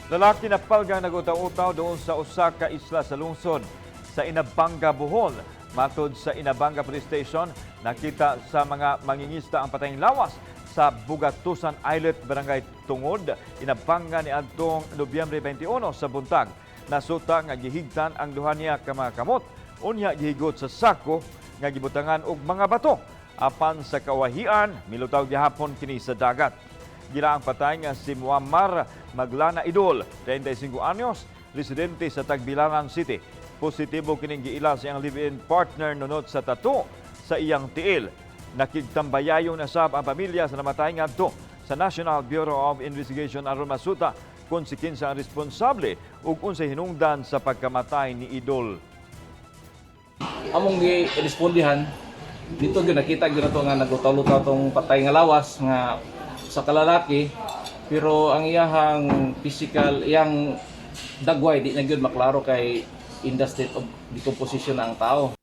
Lalaki napalgang nagutaw-utaw doon sa usa ka isla sa lungsod sa Inabanga, Bohol. Matod sa Inabanga Police Station, nakita sa mga mangingisda ang patayng lawas sa Bugatusan Islet, Barangay Tungod, Inabanga ni adtong Nobyembre 21 sa buntag. Nasuta nga gihigtan ang duha niya ka mga kamot, unya gihigot sa sako nga gibutangan og mga bato. Apan sa kawahian, milutaw gihapon kini sa dagat. Gilaang patay nga si Muammar Maglana Idol, 35 anyos, residente sa Tagbilaran City. Positibo kining giila sa iyang live-in partner nunot sa tattoo sa iyang tiil. Nakigtambayayon na sab ang pamilya sa namatay ngadto sa National Bureau of Investigation aron masuta kung si kinsa ang responsable ug unsay hinungdan sa pagkamatay ni Idol. Among gi-respondihan dito gyud, nakita gyud nato nga naglutaw-lutaw tong patay nga lawas nga sa kalalaki, pero ang iyahang physical, iyang dagway, di na gyud maklaro kay in the state of decomposition na ang tao.